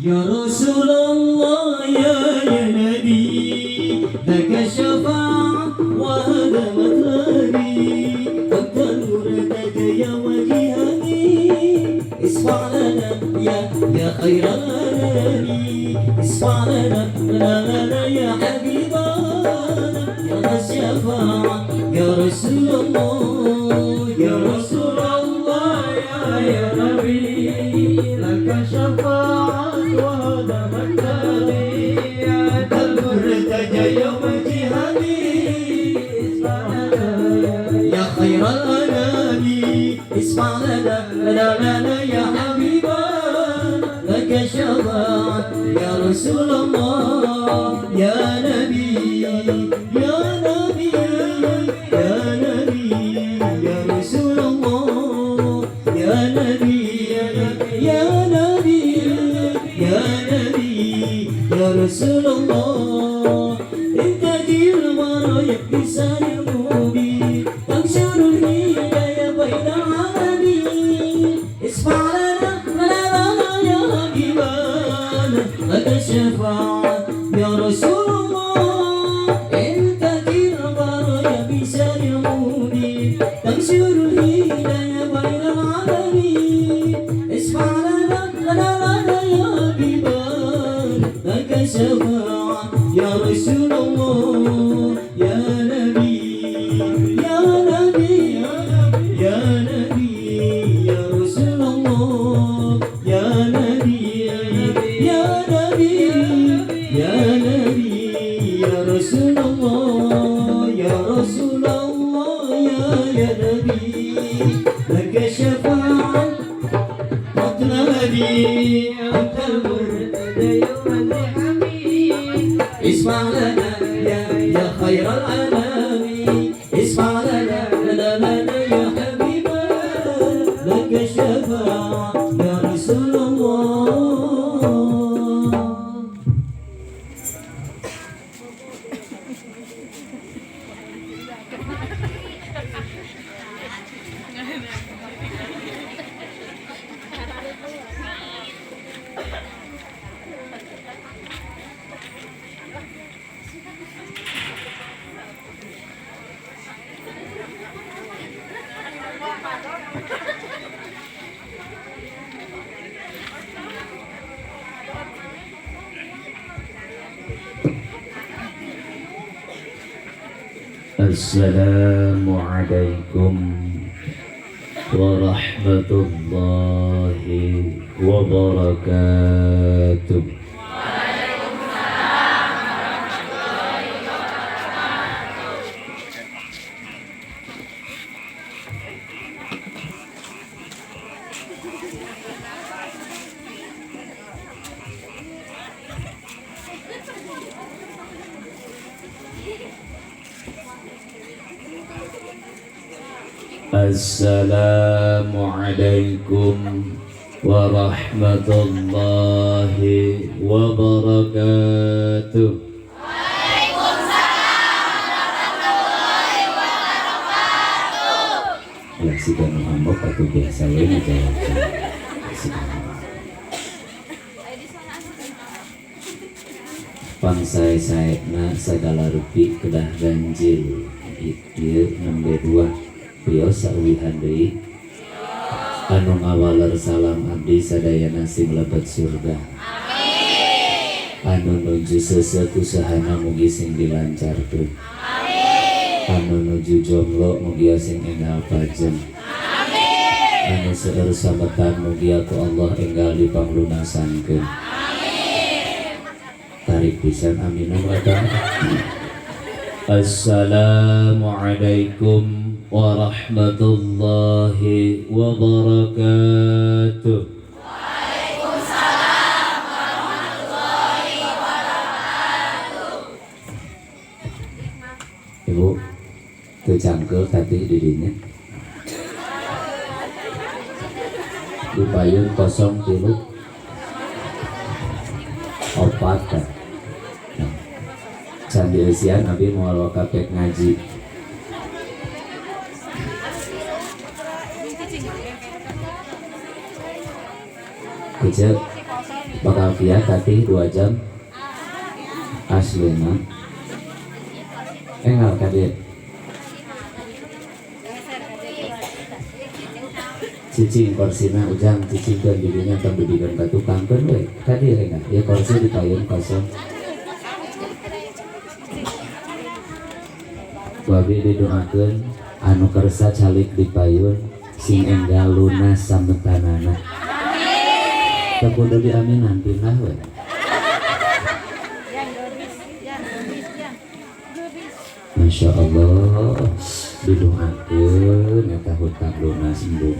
يا رسول الله يا يا نبي، لك الشفاعة وهذا مطلبي. أنت المرتجى يا وجهني، اشفع لنا يا يا خير الأنام. اشفع لنا لا لا لا يا حبيبنا، يا الشفاعة يا رسول الله. يا رسول الله يا يا نبي، لك شفاعة وهذا مطلبي. أنت المرتجى يوم جهادي، اسمع لنا يا خير الأنام، اسمع لنا لا لا لا يا حبيبنا، لك شفاعة يا رسول الله. يا نبي يا نبي يا نبي يا رسول الله. يا نبي يا نبي يا نبي يا رسول الله. انت البرايا بلسان المبين، تنشر الهداية بين العالمين. اسمع لنا لا لا لا يا حبيبنا، لك الشفاعة يا رسول الله. انت البرايا بلسان المبين، تنشر الهداية بين العالمين. اسمع لنا لا لا لا يا حبيبنا، لك الشفاعة يا رسول الله. يا نبي يا نبي يا نبي يا رسول الله. يا نبي يا نبي يا نبي يا رسول الله. يا رسول الله يا يا نبي، لك شفاعة مطلبي. أنت المرتجى يوم الزحام. اسمع لنا يا يا خير الأنام، اسمع لنا لا لا لا يا حبيبنا، لك الشفاعة يا رسول الله. Assalamualaikum warahmatullahi wabarakatuh. Assalamualaikum warahmatullahi wabarakatuh. Waalaikumsalam warahmatullahi wabarakatuh. Ya siga nu ngambek atuh, biasa we ngajawab. Siga pangsae-saena sagala rupi kedah ganjil. Ieu nembe dua wios sauwihan deui. Anu ngawaler salam abdi sadayana sing lebet surga. Amin. Anu nuju seuseut usahana mugi sing dilancarkeun. Amin. Anu nuju jomblo mugi sing enggal pajen. Amin. Anu seueur sametan mugi ku Allah enggal dipanglunasankeun. Amin. Tarik pisan aminna eta. Assalamualaikum warahmatullahi wabarakatuh. Waalaikumsalam warahmatullahi wabarakatuh. Ibu, teu cangkeul tadi dirinya. Di payun kosong tilu opat kan. Nah, can dieusian abi moal wakapek ngaji. Kecil. Bakal kiat tadi 2 jam aslina enggal ka dieu. Cicing korsina ujang cicingkeun didinya tong didikeun ka tukang keun we ka dieu enggal ieu korsi dipayun kosong. Wabi didoakeun anu kersa calik dipayun sing enggal lunas sametanana. Amin. Teu kudu diaminan pindah we. Masya Allah didoakeun eta hutang lunas embung.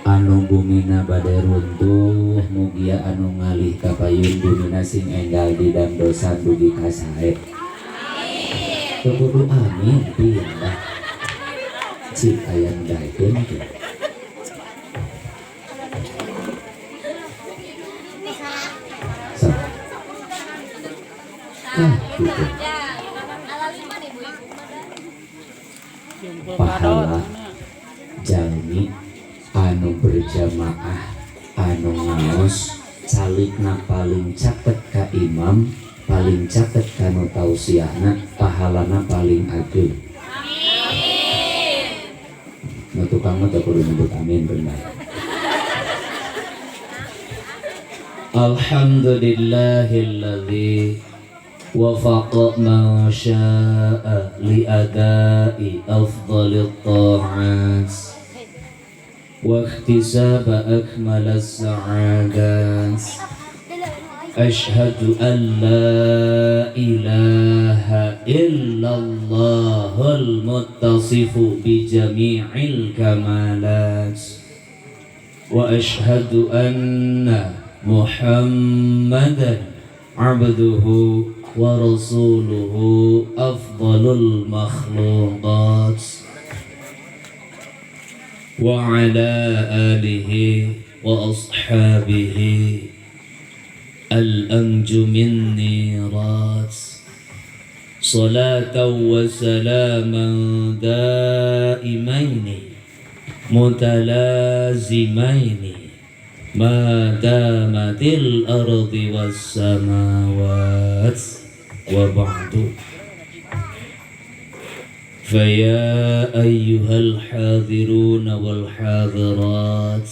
Anu bumina bade runtuh mugia anu ngalih ka payun bumina sing enggal didam dosa dugi ka sae. Teu kudu amin pindah. Cik aya nu daekeun teh. Sok. Tah kitu. Pahala jalmi anu berjamaah anu ngaos calikna paling caket ka imam paling caket kanu tausiahna pahalana paling ageng. Amin. Nu tukang mah teu kudu nyebut amin bener. Alhamdulillahilladzi wafaqa man syaa'a li ada'i afdalit ta'at wa ihtisaba akmalas sa'adat. Ashhadu an la ilaha illallahul muttasifu bi jami'il kamalat wa ashhadu anna Muhammadan abduhu wa rasuluhu afdalul makhluqat wa ala alihi wa ashabihi al-anjumin nirat. Salatan wa salaman daimaini mutalazimaini ma damatil ardi was samawat wa ba'du. Faya ayyuhal hadiruna wal hadirat,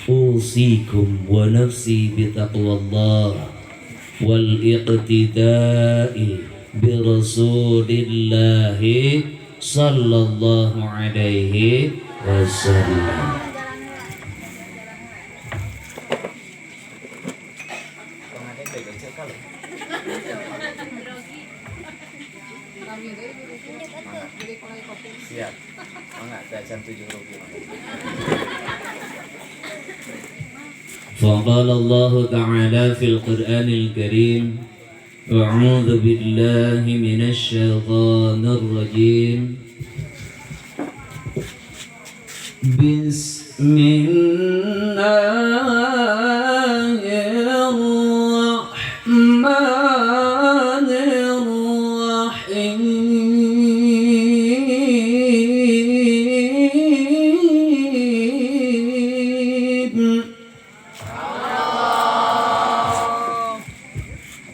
usikum wa nafsi bitaqwallah wal iqtida'i bi rasulillahi sallallahu alaihi wasallam. Siap. Mangga jam 7 rupiah. فقال الله تعالى في القرآن الكريم: أعوذ بالله من الشيطان الرجيم، بسم الله الرحمن الرحيم.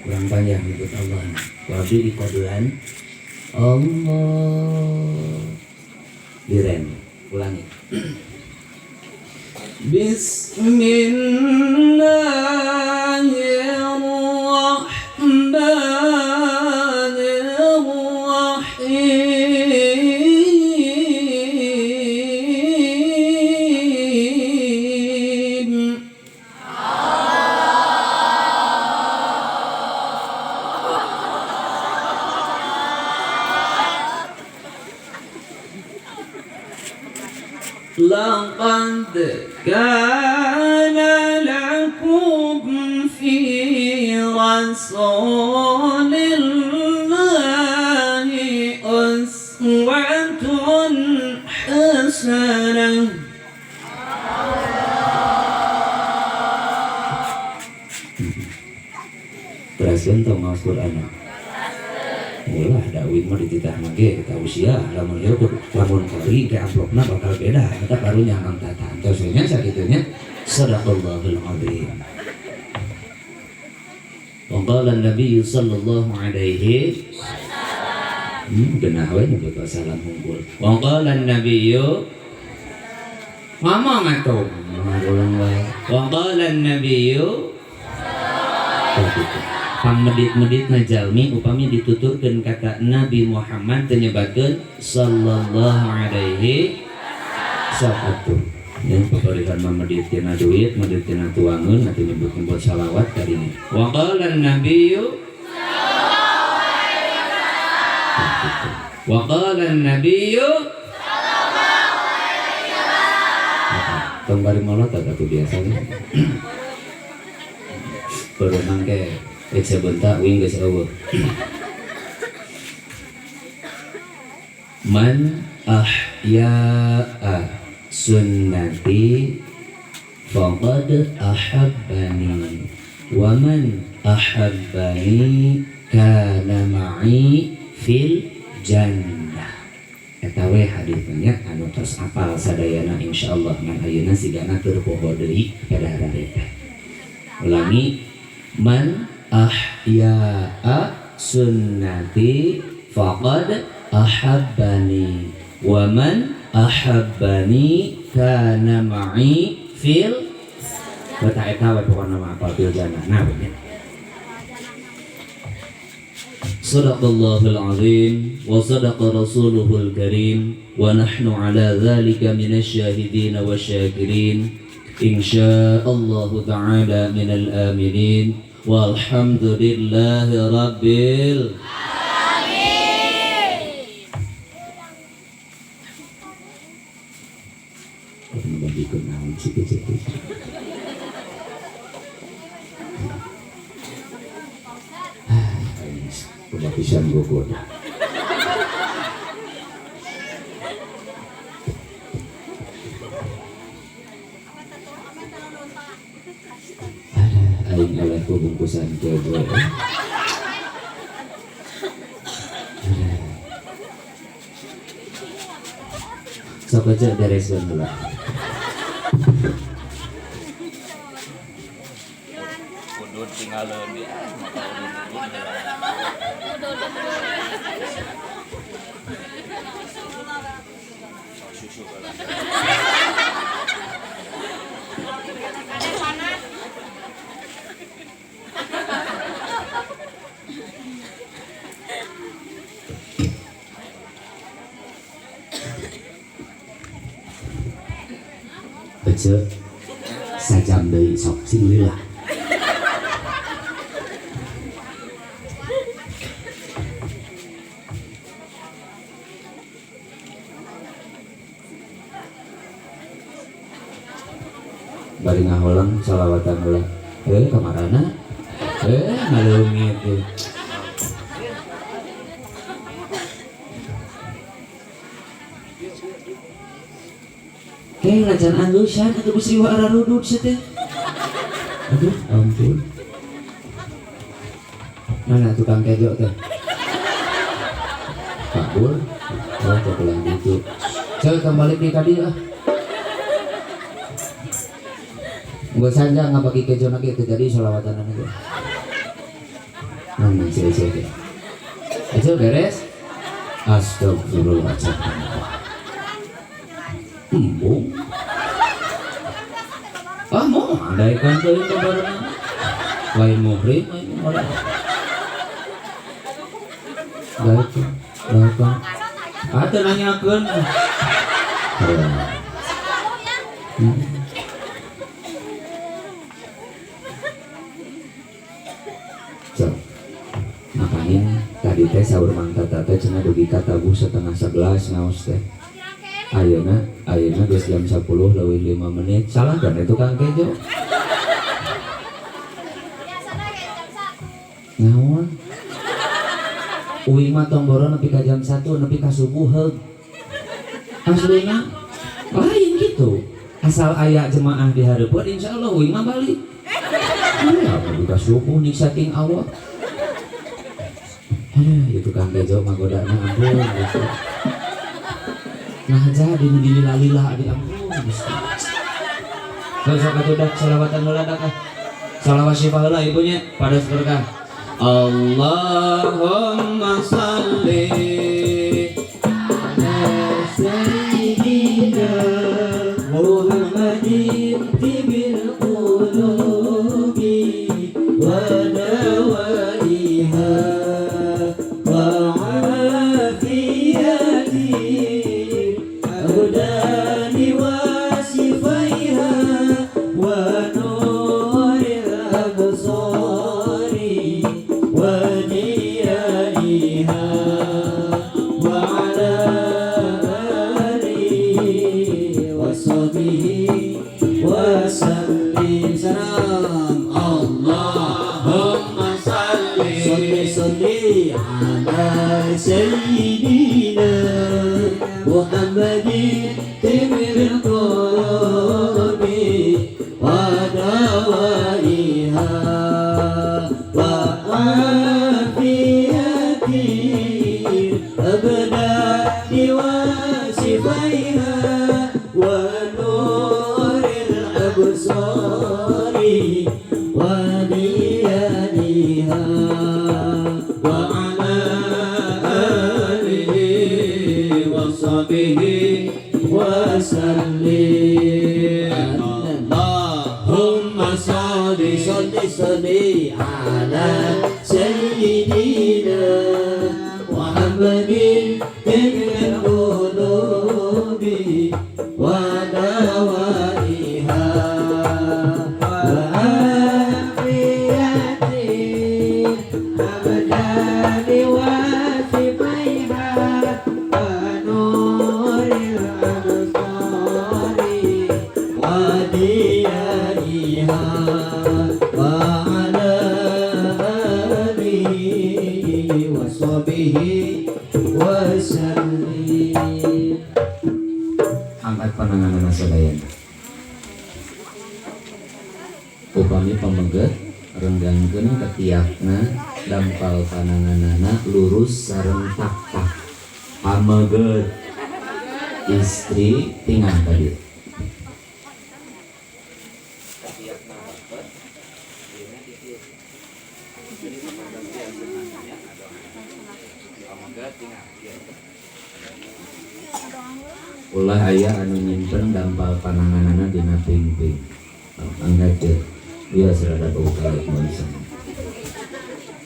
Kurang panjang nyebut Allah. Wabi di kodean Allah direm, ulangi. Bismillahirrahmanirrahim. لقد كان لكم في رسول الله أسوة حسنة. Berhasil tong ngaos Quran. Ulah dakwin mah dititah mah ge kita usia lamun ieu lamun kori ke amplopna bakal beda eta baru nyangkang tata antos nya sakitunya. Sadaqallahul azim. Wa qala an-nabiy sallallahu alaihi wasallam. Genah we nyebut wasallam hungkul. Wa qala an-nabiy ngomong atuh ulang wae. Wa qala an-nabiy pangmedit-medit na jalmi upami dituturkeun kata Nabi Muhammad teu nyebatkeun sallallahu alaihi wasallam. Ya, pabarihan mah medit tina duit, medit tina tuangeun atuh nyebut-nyebut salawat kadinya. Wa qala an-nabiyyu sallallahu alaihi wasallam. Wa qala an-nabiyyu sallallahu alaihi wasallam. Tong bari molotot atuh biasanya. Baru mangke rek sabentak uing geus eueuh. Man ahya'a sunnati faqad ahabbani wa man ahabbani kana ma'i fil jannah. Eta we hadisnya anu tos apal sadayana insyaallah ngan ayeuna sigana teu poho deui pada hararete. Ulangi, man ahya'a sunnati faqad ahabbani wa man ahabbani kana ma'i fil wa ta'eta wa pokona mah apal fil jannah. Nah, bener. Sadaqallahul azim wa sadaqa rasuluhul karim wa nahnu ala dzalika minasy syahidin wasyakirin insyaallah ta'ala minal aminin walhamdulillahi rabbil alamin. Udah pisan gogoda. Aing oleh ku bungkusan kejo. Sok aja beres heula. Udud tinggalin dia. Susu Ece sajam deui sok sing lila. Bari ngaholang salawatan heula. Kamarana? Ngaleungit teh. Ngajan anggusan atau besi wa ararudud teh. Aduh, ampun. Mana tukang kejo teh? Kabur. Oh, kebelah gitu. Cek kembali di tadi ah. Enggak saja nggak pakai kejo lagi itu jadi sholawatan aja. Mana sih sih. Aja beres. Astagfirullahaladzim. Embung. Ah mau ada ikan tuh itu baru. Lain muhrim, lain orang. Daekeun, daekeun. Ah teu nanyakeun. So, ngapain tadi teh sahur Mang Tata teh cenah dugi ka tabuh 10:30 ngaos teh. Ayeuna, ayeuna geus jam 10:05. Salah kan itu Kang Kejo? Naon? Uing mah tong boro nepi ka jam 1 nepi ka subuh heug. Aslina lain gitu. Asal aya jemaah di hareupeun insyaallah uing mah balik. Ya, nepi ka subuh nyiksa ting Allah. Aduh, itu Kang Kejo mah godana ampun gitu. Nah jadi nu dilila-lila di ampun Gusti. Sok atuh dak salawatan heula dak ah. Salawat syifa heula ibunya pada berkah. Allahumma shalli ala sayyidina Muhammadin tibil qulubi wa dawaiha wa afiyati abdani wa shifaiha wa nuril absari wa diyaiha wa ala alihi wa sahbihi wa sallim. Salam. Allahumma salli Salli salli ala sayyidina Muhammadin tibil qulubi wa dawaiha wa afiyati abdani wa shifaiha wa nuril absari wa diyaniha wa ala alihi wa sahbihi wa sallim. Allahumma shalli Salli salli ala sayyidina Muhammadin tibil qulubi wa dawaiha wa afiyati abdani wa shifaiha wa nuril absari wa diyaiha wa ala alihi wa sahbihi wa sallim. Angkat pananganana sadayana. Upami pameget renggangkeun ketiakna dampal pananganana lurus sareng tak-tak. Pameget istri tingang tadi. Ulah aya anu nyimpen dampal pananganana dina pingping. Angkat teu. Biasa rada bau kalek manusia.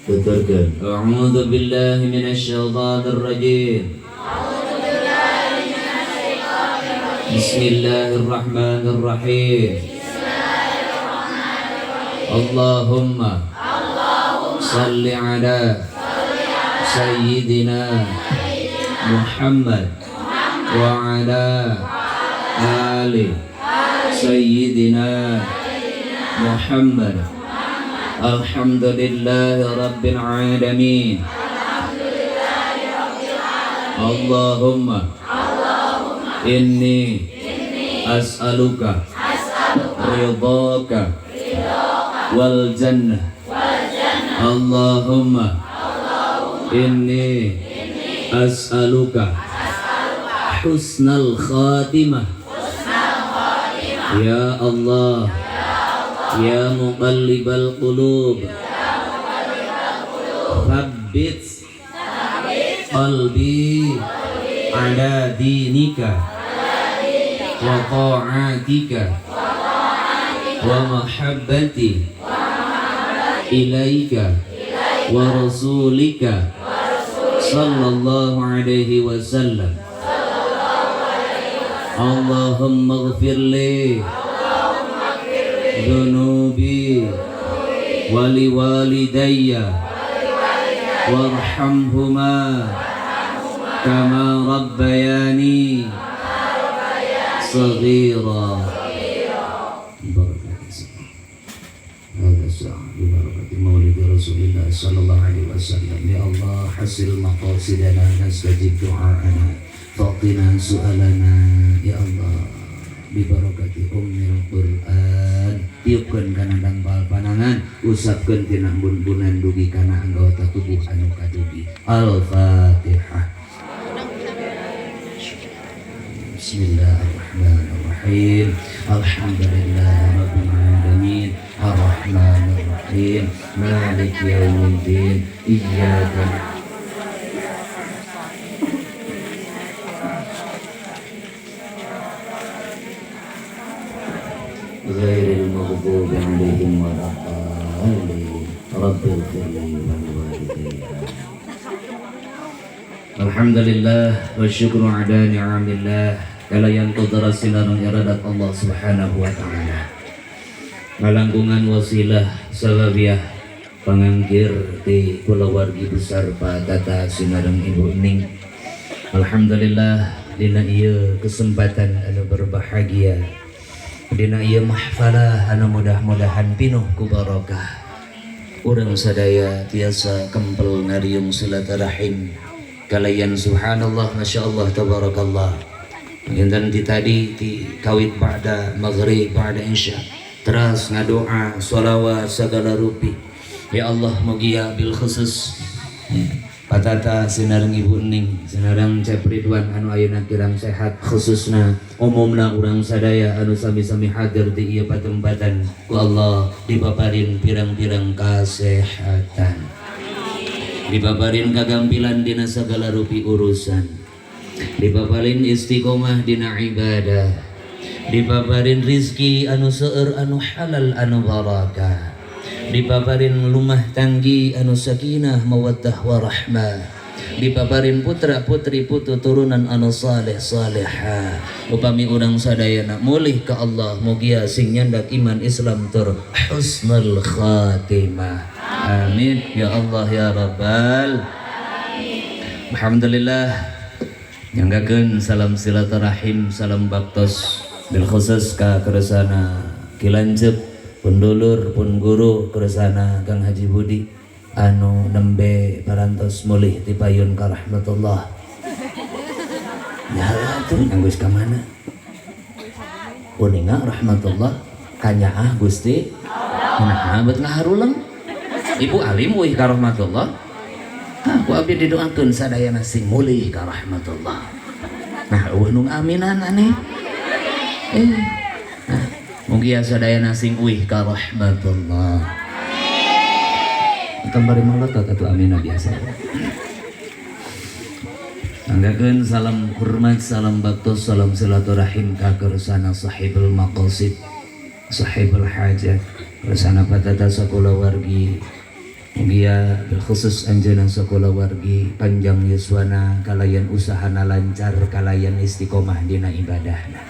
Tuturkeun. A'udzu billahi minasyaitonir rajim. Bismillahirrahmanirrahim. Allahumma salli ala sayyidina Muhammad wa ala ali sayyidina Muhammad. Alhamdulillahi rabbil alamin. Allahumma inni as'aluka ridhaka wal jannah. Allahumma inni as'aluka husnal khatimah. Ya Allah, ya muqallibal qulub, tsabbit qalbi ala dinika wa ta'atika wa mahabbati ilaika wa rasulika sallallahu alaihi wasallam. Allahumma ighfir li dhunubi wa liwalidayya warhamhuma kama rabbayani saghira. Maulid Rasulillah sallallahu alaihi wasallam. Ya Allah, hasil maqasidana, nastajib du'aana, faqina su'alana. Ya Allah, bibarakati ummil Qur'an, tiupkeun kana dangpal panangan, usapkeun tina embun-embunan dugi kana anggota tubuh anu kadugi. Al-Fatihah. Bismillahirrahmanirrahim. Alhamdulillah rabbil alamin arrahmanir rahim maliki yaumiddin iyyaka ghairil maghdubi 'alaihim waladdallin rabbil firli wal walidayya. Alhamdulillah wa syukru ala ni'amillah kalayan qadra sinareng iradat Allah Subhanahu wa ta'ala. Ngalangkungan wasilah sababiah pangangkir ti kulawargi besar Pak Tata sinareng Ibu Ning. Alhamdulillah dina ieu kesempatan anu berbahagia, dina ieu mahfalah anu mudah-mudahan pinuh ku barokah. Urang sadaya tiasa kempel ngariung silaturahim kalayan subhanallah masyaallah tabarakallah. Panginten ti tadi ti kawit ba'da maghrib ba'da isya teras ngadoa sholawat segala rupi. Ya Allah mugia bil khusus Patata sinareng Ibu Ning sinareng Cep Ridwan anu ayeuna kirang sehat, khususna umumna urang sadaya anu sami-sami hadir di ieu patempatan ku Allah dipaparin pirang-pirang kasehatan, dipaparin kagampilan dina sagala rupi urusan, dipaparin istiqomah dina ibadah, dipaparin rizki anu seueur anu halal anu barakah, dipaparin lumah tanggi anu sakinah mawaddah warahmah, dipaparin putra putri putu turunan anu saleh salehah. Upami urang sadayana mulih ka Allah mugia sing nyandak iman Islam tur husnul khatimah. Amin ya Allah ya rabbal alamin. Alhamdulillah nyanggakeun salam silaturahim salam baktos bil khusus ka kersana Ki Lanceuk pun dulur pun guru kersana Kang Haji Budi anu nembe parantos mulih ti payun ka rahmatullah. Ya atuh nganggo ka mana? Uninga rahmatullah kanyaah Gusti. Nah, bet ngaharuleng. Ibu alim uih ka rahmatullah. Hah, ku abdi didoakeun sadayana sing mulih ka rahmatullah. Nah, eueuh nu ngaminan aneh. Nah, mugia sadayana sing uih ka rahmatullah. Amin. Bari malotot atuh amina biasa. Anggakeun salam hormat, salam baktos, salam silaturahim ka kersana sahibul maqasid, sahibul hajat, kersana patata sakulawargi. Mugia bil khusus anjeunna sakulawargi panjang yuswana kalayan usahana lancar kalayan istiqomah dina ibadahna.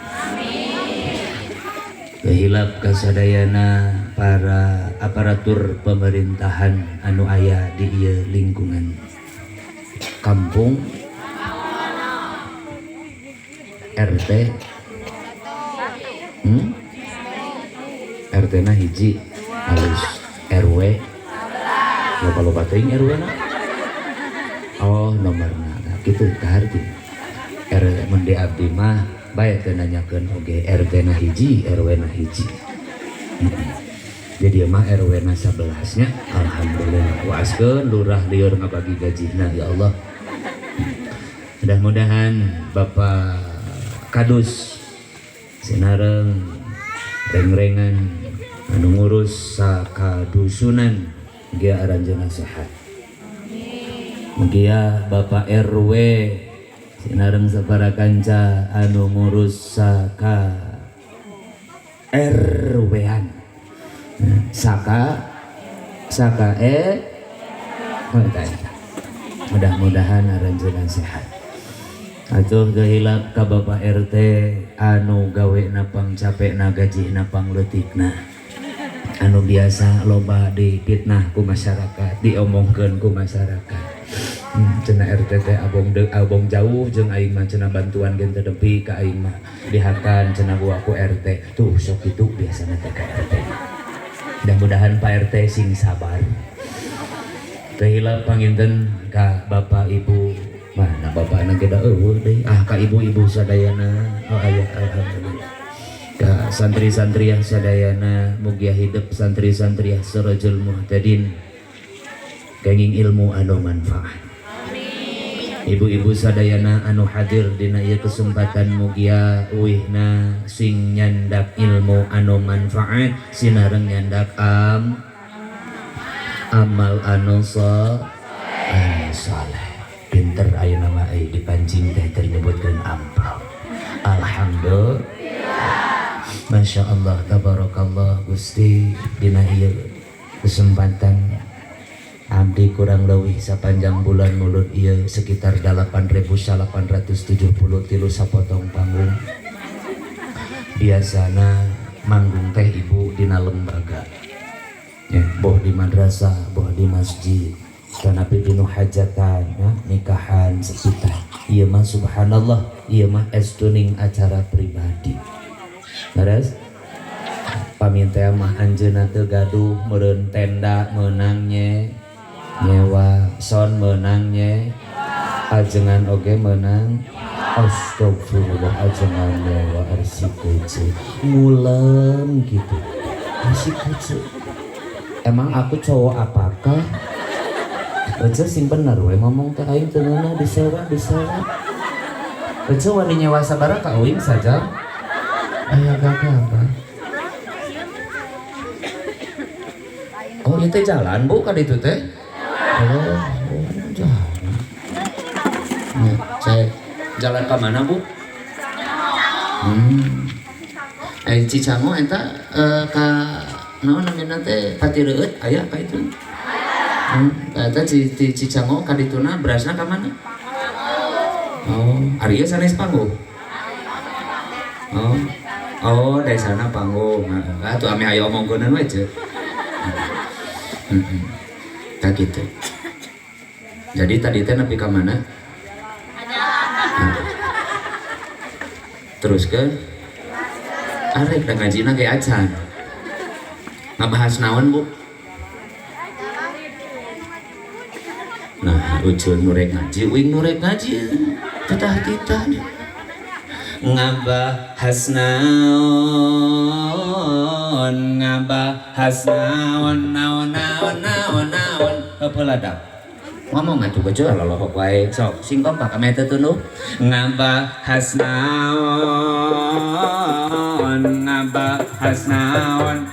Kehilap kasadayana para aparatur pemerintahan anu aya di ieu lingkungan kampung RT RT na hiji halus RW loba-loba teuing RW na oh nomorna kitu kaharti R mun di abdi mah bae teu nanyakeun oge RT na hiji RW na hiji. Jadi mah RW na 11 nya alhamdulillah waaskeun lurah lieur ngabagi gajihna ya Allah. Mudah-mudahan Bapak Kadus sinareng rengrengan anu ngurus sakadusunan mugia aranjeunna sehat. Mugia Bapak RW sinareng sapara kanca anu ngurus saka RW-an. Saka saka e mudah-mudahan aranjeunna sehat. Atuh gehilap ka Bapak RT anu gawe napang capekna gajihna pangleutikna anu biasa loba dipitnah ku masyarakat diomongkeun ku masyarakat. Cenah RT teh abong abong jauh jeung aing mah cenah bantuan ge teu nepi ka aing mah dihakan cenah buah ku RT tuh sok kitu biasana teh ka RT. Mudah-mudahan Pak RT sing sabar. Teu hilap panginten ka Bapak Ibu mana bapakna ge da eueuh deui ah ka ibu-ibu sadayana oh aya alhamdulillah ka santri-santriah sadayana mugia hidup santri-santriah sirajul muhtadin kenging ilmu anu manfaat. Amin. Ibu-ibu sadayana anu hadir dina ieu kesempatan mugia uihna sing nyandak ilmu anu manfaat sinareng nyandak amal anu saleh. Pinter ayeuna mah euy dipancing teh teu nyebutkeun amplop. Alhamdulillah. Masya Allah, tabarakallah Gusti dina ieu kesempatan abdi kurang leuwih sapanjang bulan mulut ieu sekitar 8.873 sapotong panggung. Biasana manggung teh ibu dina lembaga. Ya, boh di madrasah, boh di masjid, tanapi dinu hajatan, ya, nikahan sekitar. Ieu mah subhanallah, ieu mah estuning acara pribadi. Leres? Pamintea mah anjeunna teu gaduh meureun tenda meunang nyewa, son meunang ajengan oge meunang. Astagfirullah, ajengan nyewa arsi kece ngulem gitu. Arsi kece. Emang aku cowok apakah? Ece sing bener we ngomong teh aing teu ngeunah disewa. Ece wani nyewa sabaraha ka uing saja. Aya gagah apa? Oh, ieu teh jalan Bu ka ditu teh? Oh, jalan. Nah, saya jalan ke mana Bu? Cicango eta ka naon namina teh Patireueut aya ka itu? Eta Cicango ka dituna berasna ka mana? Oh, ari ieu sanes panggung. Oh. Oh, dari sana panggung. Heeh, atuh ame aya omongkeunna we ceuk. Tah kitu. Jadi tadi teh nepi ka mana? Terus ke arek da ngajina ge acan. Ngabahas naon, Bu? Nah, ucul nu rek ngaji, uing nu rek ngaji. Titah-titah. Ngabahas naon, ngabahas naon, naon, naon, naon, naon. Heupeul ladap. Ngomong atuh beuceu lolohok wae. Sok sing kompak ame teu tunduh. Ngabahas naon, ngabahas naon.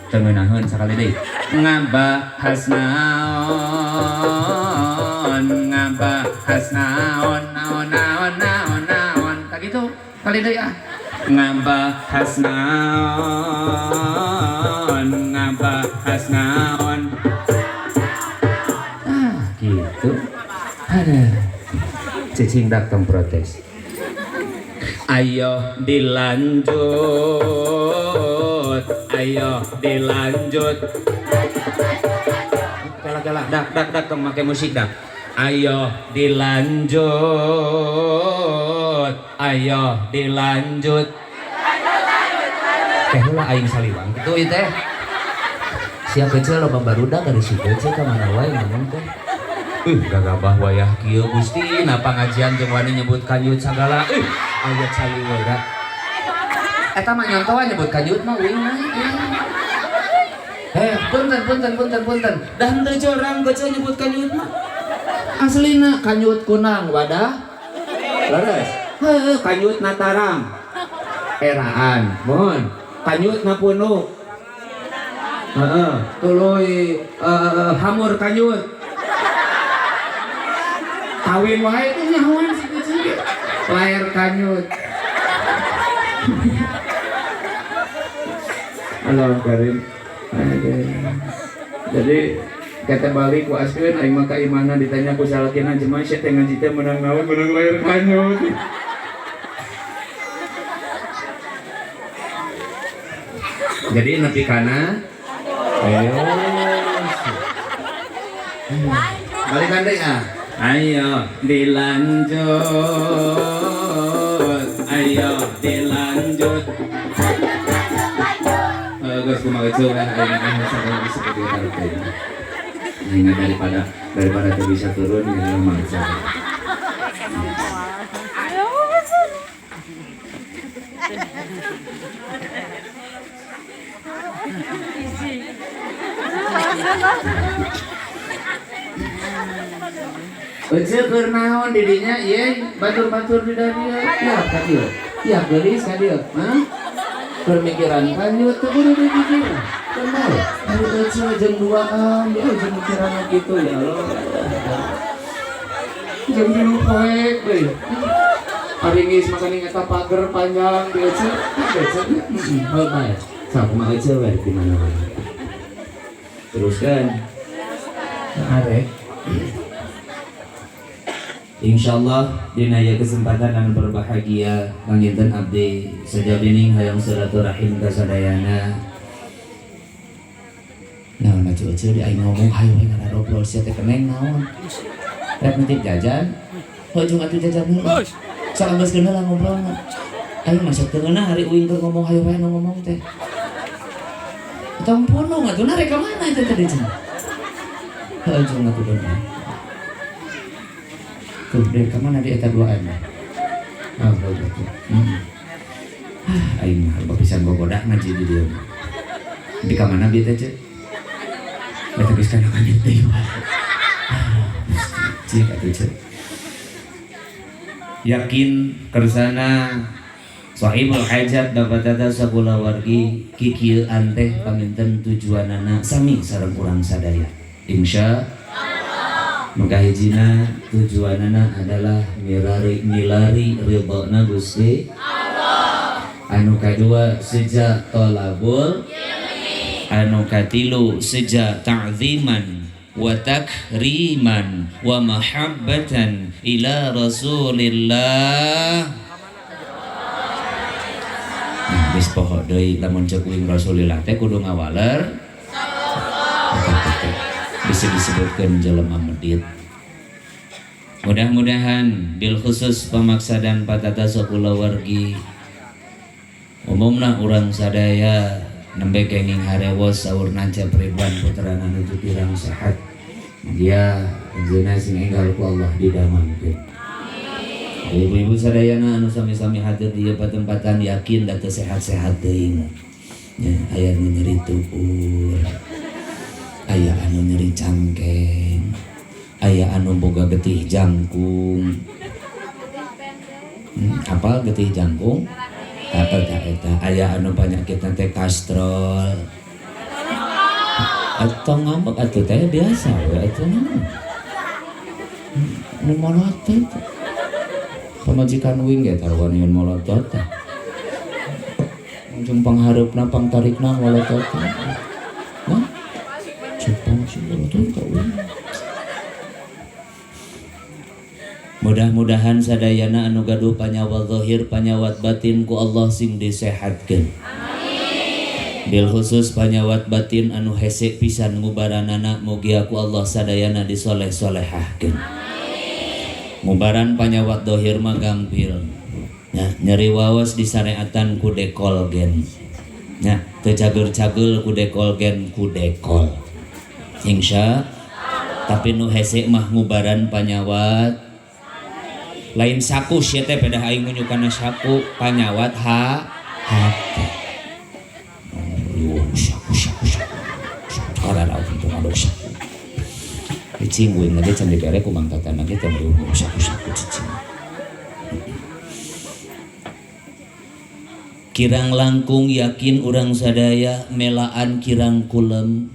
Teu ngeunaheun sakali deui. Ngabahas naon, ngabahas naon, naon, naon, naon, naon. Tak gitu kali deui ah. Ngabahas naon, ngabahas naon. Ah, gitu. Ada. Cicing datang protes. Ayo dilanjut, ayo dilanjut. Kala-kala, dak dak dak tong make musik dak. Ayo dilanjut, ayo dilanjut. Teh heula aing saliwang kitu ieu teh. Sia kecil loba barudak dari si kecil ka mana wae ngomong teh. Gagabah wayah kieu Gusti, na pangajian jeung wani nyebut kanyut sagala. Aya saliwera. Eta mah nyontohan nyebut kanyut mah uing mah. Punten punten punten punten. Dah henteu jorang kecil nyebut kanyut mah. Aslina kanyut kunang wadah. Leres. Heuh, kanyut natarang. Eraan, mohon. Kanyut napunuk. Heeh, tuluy hamur kanyut. Kawin wae teh nyahoan si kecil. Lahir kanyut. Allah karim. Jadi kata balik ku askeun aing mah kaimana ditanya ku salakina jelema sia teh ngaji teh meunang naon meunang lahir kanyut. Jadi nepi kana balikan deui ah. Ayo dilanjut, ayo dilanjut. Guys, kumaha kecil kan aing aing sampai seperti itu. Aing daripada teu bisa turun ya mah. Ece keur naon di dinya ye batur-batur di dieu. Ya ka dieu. Ya geulis ka dieu. Hah? Keur mikiran kan ieu teu kudu dipikiran. Kenal. Ari Ece jeung duaan dia jeung mikiran kitu ya Allah. Jeung tilu poek deui. Ari geus makaning eta pager panjang di Ece. Ece heeh bae. Sok kumaha Ece we di mana-mana. Teruskan. Arek. Insyaallah dina ieu kesempatan anu berbahagia panginten abdi sajabining hayang silaturahim ka sadayana. Naon atuh Ece di aing ngomong hayu we ngarobrol sia teh keneng naon. Rek nitip jajan, heuh atuh jajan heula. Sok geus geuna lah ngobrolna. Aing mah sok teu ngeunah hari uing keur ngomong hayu we nu ngomong teh. Tong punung atuh na rek ka mana eta teh cenah. Heuh atuh bener. Tuh deh ka mana di eta duaan. Oh, betul. Aing mah loba pisan gogoda ngaji di dieu. Di ka mana bieu teh Ceu? Eta geus kana kanit deui wae. Cik atuh Ceu. Yakin kersana sahibul hajat bapak tata sakulawargi kikieuan teh panginten tujuanana sami sareng urang sadaya. Insya maka hijina tujuanana adalah milari ridhona Gusti Allah. Anu kadua seja tolabul ilmi. Anu katilu seja ta'ziman wa takriman wa mahabbatan ila Rasulillah. Nah, geus poho deui lamun ceuk uing Rasulillah teh kudu ngawaler bisa disebutkan jelema medit. Mudah-mudahan bil khusus pamaksa dan patata sakulawargi umumna urang sadaya nembe kenging harewos saur nancep ribuan putrana nuju pirang sehat. Dia anjeunna sing enggal ku Allah didamangkeun. Ibu-ibu sadayana anu sami-sami hadir di ieu patempatan yakin da teu sehat-sehat teuing. Nya aya nu nyeri tuur, aya anu nyeri cangkeng, aya anu boga getih jangkung. Apa getih jangkung? Apa eta? Aya anu panyakitna teh kastrol. Atau ngambek atuh teh biasa we atuh naon. Nu molotot. Pamajikan uing ge taruhan nyieun molotot teh. Ujung panghareupna pangtarikna molotot teh. Hah? Cupang sing molotot ka uing. Mudah-mudahan sadayana anu gaduh panyawat zahir panyawat batin ku Allah sing disehatkeun. Amin. Bil khusus panyawat batin anu hese pisan ngubaranana mugia ku Allah sadayana disoleh-solehahkeun. Amin. Ngubaran panyawat zahir mah gampil. Nya nyeri waos disareatan ku dekolgen. Nya teu cager-cagel ku dekolgen ku dekol. Insya tapi nu hese mah ngubaran panyawat lain saku sia teh pedah aing ngunyukana saku panyawat ha hate. Oh, saku saku saku. Karena aku tuh saku. Cicing uing lagi can dibere ku Mang Tatan lagi teh saku saku cicing. Kirang langkung yakin urang sadaya melaan kirang kulem.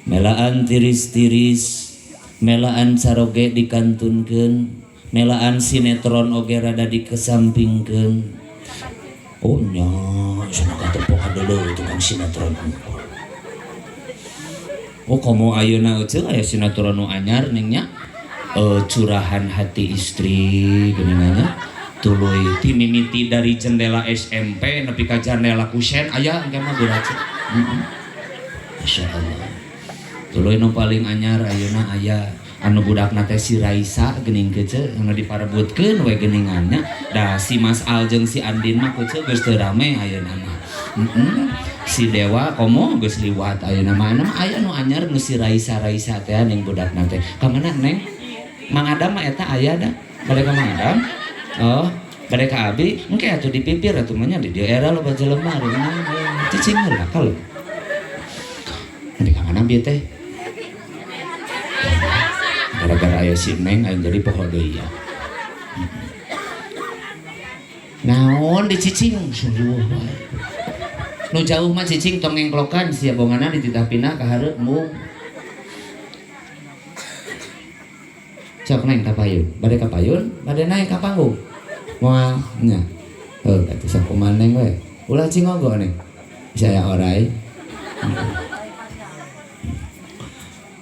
Melaan tiris-tiris, melaan caroge dikantunkeun. Melaan sinetron oge rada dikesampingkeun. Oh nya, cenah katempohan deuleu tukang sinetron unggul. Oh komo ayeuna euceung aya sinetron nu anyar ning nya. Curahan hati istri geuningan nya. Tuluy ti mimiti dari jendela SMP nepi ka jendela kusen aya engke mah geura. Masyaallah. Tuluy nu paling anyar ayeuna aya anu budakna teh si Raisa geuning kece anu diparebutkeun we geuningannya da si Mas Al jeung si Andin mah kece geus teu rame ayeuna mah. Si Dewa komo geus liwat ayeuna mah aya nu anyar nu si Raisa-Raisa teh ning budakna teh. Ka mana Neng? Mang Adam mah eta aya da. Bade ka Mang Adam? Oh, bade ka abi engke atuh dipipir atuh mah nya di dieu era loba jelema cicing heula kalau. Di ka mana bieu teh? Gara-gara aya si Neng aing jadi poho deui ya. Naon dicicing suluh wae. Nu jauh mah cicing tong ngengklokan sia bongana dititah pindah ka hareup mung. Sok neng ka payun, bade ka payun, bade naik ka panggung. Moal nya. Heuh atuh sok kumaha neng we. Ulah cingogo neng. Bisa aya orai.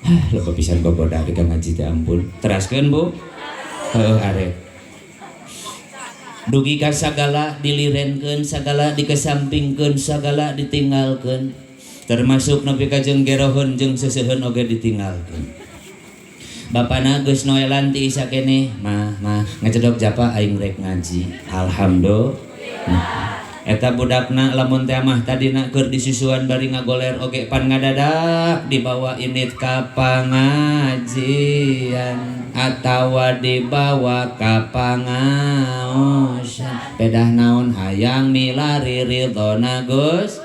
Hah, loba pisan gogoda ka ngaji teh ampun. Teraskeun Bu. Heuh arek. Dugi ka sagala dilirenkeun, sagala dikesampingkeun, sagala ditinggalkeun. Termasuk nepi ka jeung geroheun jeung seuseuheun oge ditinggalkeun. Bapana geus noelan ti isa keneh, mah mah ngecedok japa aing rek ngaji. Alhamdulillah. Eta budakna lamun teh mah tadina keur disusuan bari ngagoler oge pan ngadadak dibawa init ka pangajian atawa dibawa ka pangaosan. Pedah naon hayang milari ridhona Gusti.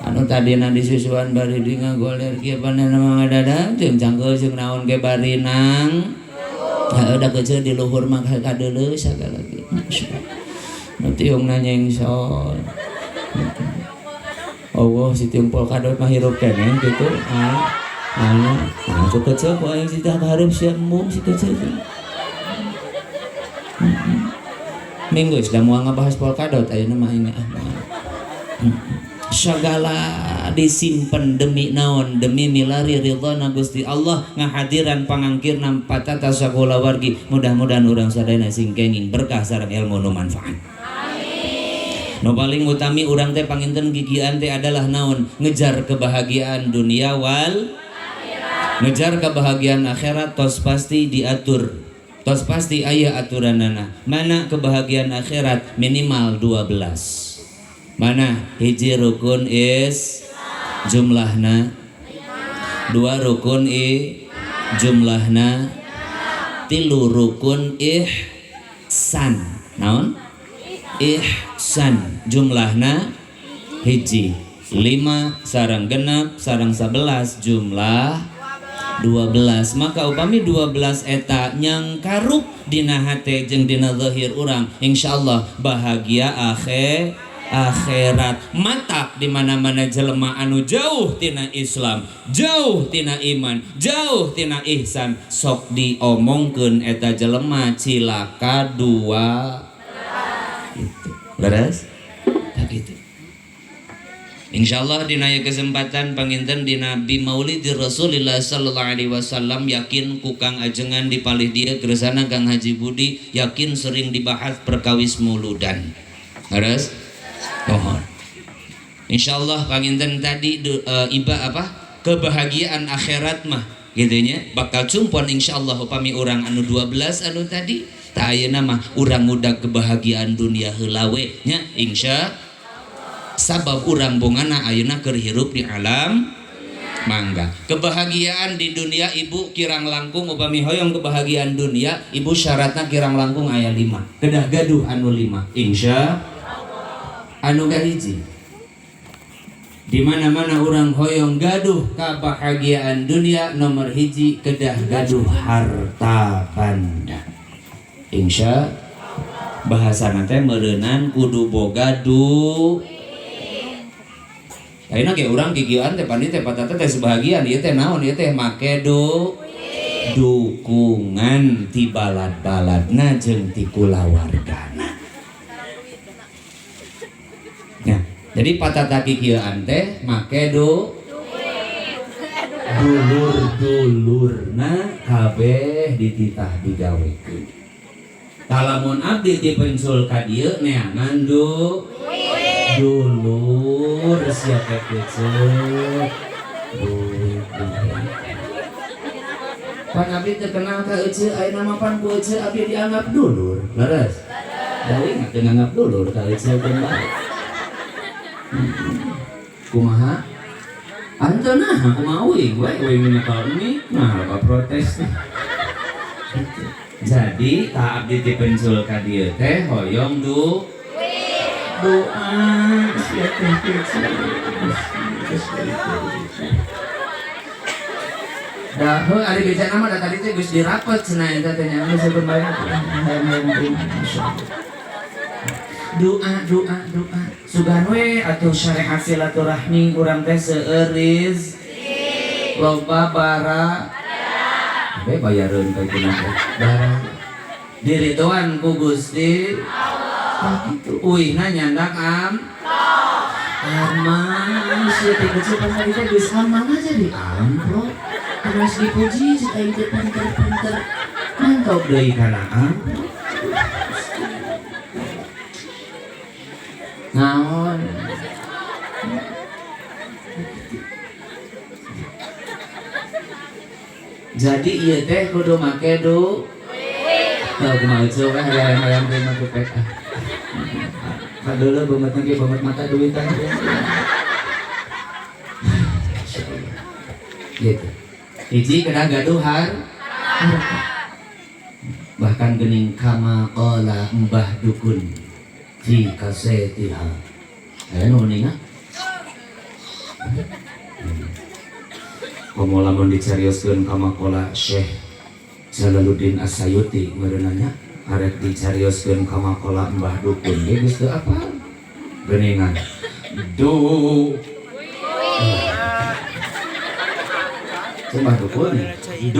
Anu tadina disusuan bari di ngagoler kieu pan ngadadak jeung cangkeul jeung naon ge bari nang. Heuh da kecil di luhur mah kadeuleu sagala ge. Nu tiung nanyengson. Allah si tiung polkadot mah hirup keneh kitu. Ah, ah, ku kecil ku aing si tah hareup sia embung si kecil. Minggu da moal ngabahas polkadot ayeuna mah aing ah. Sagala disimpen demi naon, demi milari ridhona Gusti Allah ngahadiran pangangkirna patata sakulawargi. Mudah-mudahan urang sadayana sing kenging berkah sareng ilmu nu manfaat. Nu paling utami urang teh panginten gigian teh adalah naon, ngejar kebahagiaan dunia wal akhirat. Ngejar kebahagiaan akhirat tos pasti diatur, tos pasti aya aturanana. Mana kebahagiaan akhirat minimal 12. Mana hiji rukun is jumlahna, 2 rukun i jumlahna, 3 rukun ihsan. Naon? Ihsan jumlahna hiji, 5 sareng genep sareng 11 jumlah 12. Maka upami 12 eta nyangkarup dina hate jeung dina zahir urang, insyaallah bahagia akhirat. Matak di mana-mana jelema anu jauh tina Islam, jauh tina iman, jauh tina ihsan, sok diomongkeun eta jelema cilaka 2 gitu. Leres? Tak gitu. Insyaallah dina kesempatan panginten dina Nabi Maulid Rasulillah sallallahu alaihi wasallam, yakin ku Kang Ajengan di palih dieu kersana Kang Haji Budi yakin sering dibahas perkawis muludan. Leres? Mohon. Insyaallah panginten tadi iba apa? Kebahagiaan akhirat mah gitunya bakal cumpon insyaallah upami urang anu 12 anu tadi. Ta ayeuna mah urang ngudag kebahagiaan dunia heula we nya insya sabab urang bongana ayeuna keur hirup di alam mangga. Kebahagiaan di dunia ibu kirang langkung upami hoyong kebahagiaan dunia ibu syaratna kirang langkung aya 5. Kedah gaduh anu 5 insya anu kahiji. Di mana-mana urang hoyong gaduh kebahagiaan dunia nomor hiji kedah gaduh harta banda. Insya bahasana teh meureunan kudu boga duit. Ayeuna ge urang gigian teh pandi teh patata teh sebahagian ieu teh naon ieu teh make dukungan ti balad-baladna jeung ti kulawargana. Nah, jadi patata kikieuan teh make dulur-dulurna kabeh dititah digawekeun. Lamun abdi dipensul ka dieu neangan dulur siapa kecil duit. Pan abdi terkenal ka ece ayeuna mah pan ku ece abdi dianggap dulur. Leres? Deui mah teu nganggap dulur ka ece teh bae. Kumaha? Anteun nah kumaha uing we uing nyekal mie nah loba protes. Jadi tak abdi dipensul ka dieu teh hoyong doa sia teh kecil. Da heuh ari bejana mah da tadi teh geus dirapet cenah eta teh nya geus saben bae hayang terima insyaallah. Doa doa doa sugan we atuh syariat silaturahmi urang teh seueur loba bara be bayareun ka itu teh bara diridoan ku Gusti Allah gitu uihna nyandak am aman sih ti kecil pas tadi teh geus aman aja di amplop terus dipuji si aing teh pinter-pinter mantap deui kana amplop naon. Jadi ieu teh kudu make du teu kumaha we hayang-hayang teh mah teh ah. Kadeuleu beungeut ge beungeut mata duitan. Gitu. Hiji kedah gaduh harta. Bahkan geuning kama qala Mbah Dukun fi kasetiha. Aya nu ninga? Komo lamun dicarioskeun kama qala Syekh Jalaluddin As-Sayuti meureunanya arek dicarioskeun kama qala Mbah Dukun ge geus teu apal. Geuningan. Du. Mbah Dukun.